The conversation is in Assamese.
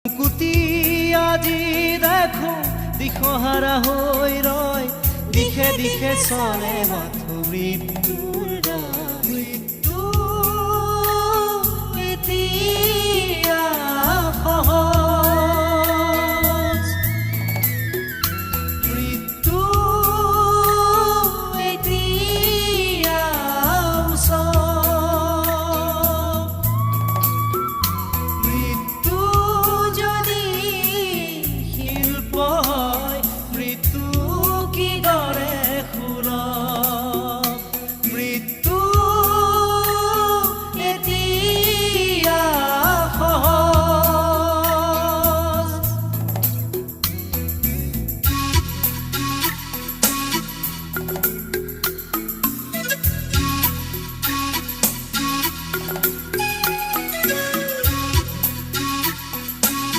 কুটি আজি দেখো দিশহাৰা হৈ ৰয়, দিশে দিশে চলে মাথো মৃত্যুৰ দাস। মৃত্যু এতিয়া সহজ।